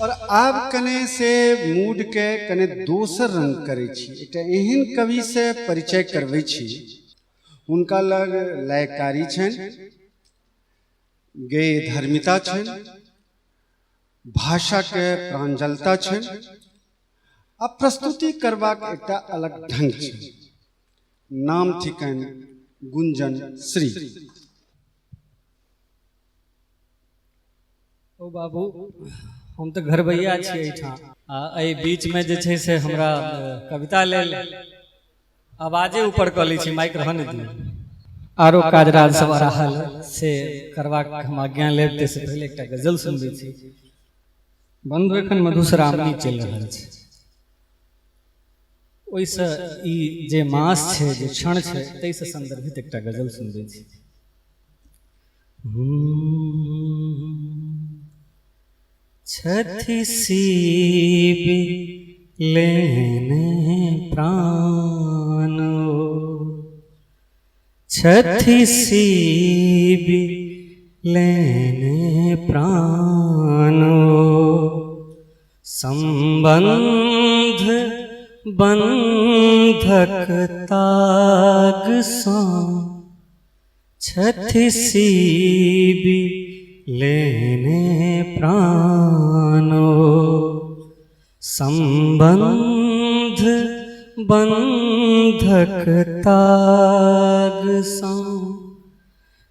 आओर आब कने से मूडके कने दोसर रङ्ग करै छी। एकटा एहन कविसँ परिचय करबै छी, हुनका लग लयकारी छनि, गेय धर्मिता छनि, भाषाके प्रांजलता छनि आ प्रस्तुति करबाक एकटा अलग ढंग छनि। नाम थिकनि गुंजन श्री। ओ बाबू, हम तऽ घरबैया छी एहिठाम आ एहि बीचमे जे छै से हमरा कविता लेल आवाजे ऊपर कऽ लै छी, माइक रहऽ नहि दियौ। आरो काज राज सब रहल से करबाक हम आज्ञा लेब, ताहिसँ पहिले एकटा गजल सुनबै छी। बन्धु, एखन मधुश्रावणी चलि रहल छै, ओहिसँ ई जे मास छै, जे क्षण छै, ताहिसँ सन्दर्भित एकटा गजल सुनबै छी। छथि शिव लेने प्राण, छथि शिव लेने प्राण, सम्बन्ध बन्धक तागसँ छथि शिव लेने प्राणो, सम्बन्ध बन्धक तागसँ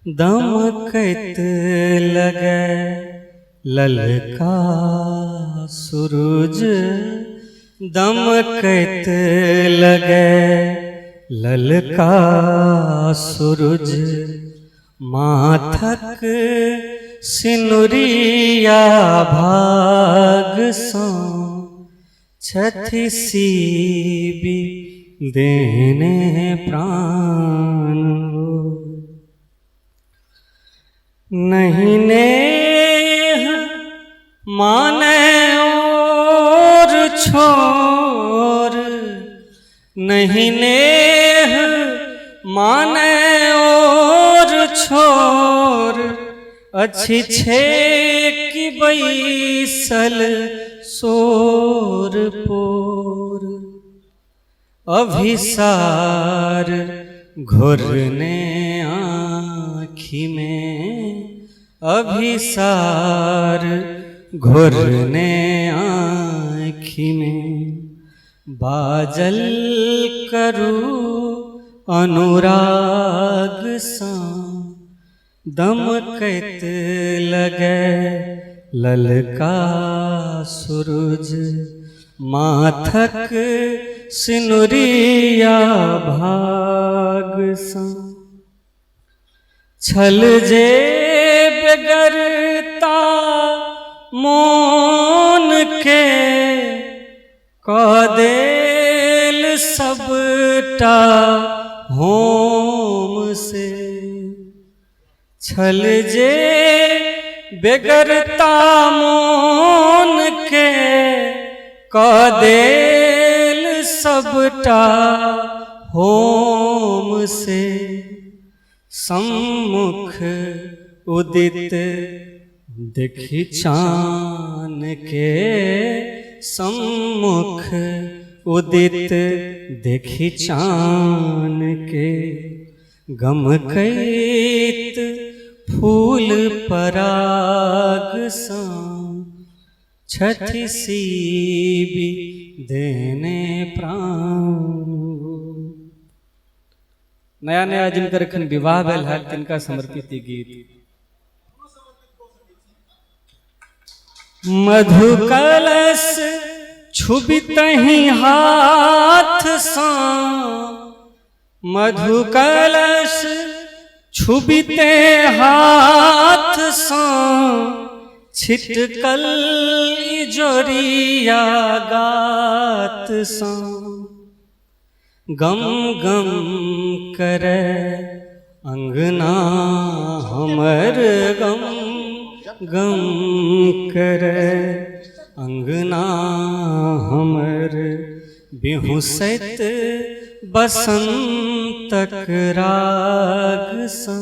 दमकैत लगै ललका सुरुज, दमकैत लगै ललका सुरुज, माथक सिनुरिया भागसँ छथि शिव देने प्राण। नहीं नेह माने और छोर, नहीं नेह माने और छोर, अछि छे कि बैसल सोर पोर, अभिसार घोरने आँखि में, अभिसार घोरने आँखि में, बाजल करू अनुरागसँ दमकैत लगै ललका सुरुज, माथक सिनुरिया भागसँ छल जे बेगरता मोन के कऽ देल सबटा होम से, छल जे बेगरता मोन के कऽ देल सबटा होम से, सम्मुख उदित देखि चान के, सम्मुख उदित देखि चान के, गमकैत फूल परागसँ छथि शिव देने प्राण। नया नया जिनकर एखन विवाह भेल है तिनका समर्पित ई गीत। मधुकलश छुबितहि हाथ सँ, मधुकलश छुबिते हाथ सँ, छिटकल जोरिया गात सँ, गम गम करे अंगना हमर, गम गम करे अंगना हमर, बिहुँसैत बसंतक रागसँ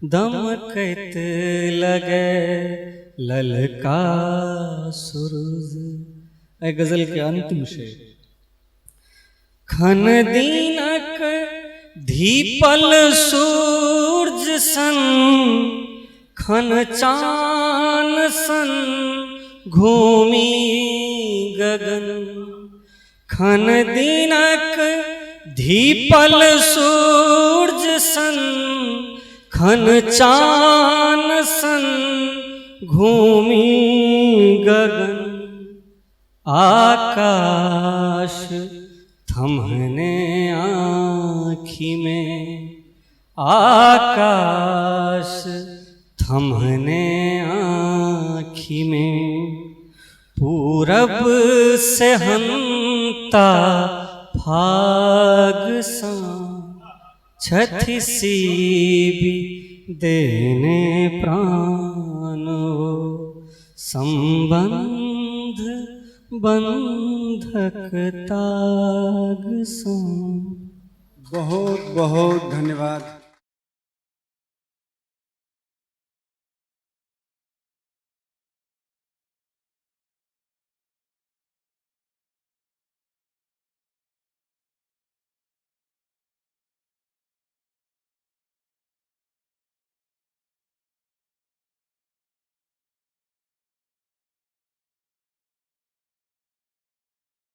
दमकैत लगै ललका सूरज। एहि गजलके अंतिम शेर। खन दिनक धीपल सूरज सन, खन चान सन घूमी गगन। खन दिनक धीपल सूरज सन, खन चान सन घूमी गगन। आकाश थमहने आँखी में, आकाश थमहने आँखी में। पूरब से हंता फाग सा छथि सीबी देने प्राण ओ सम्बन्ध बन्धक ताग सँ। बहुत बहुत धन्यवाद।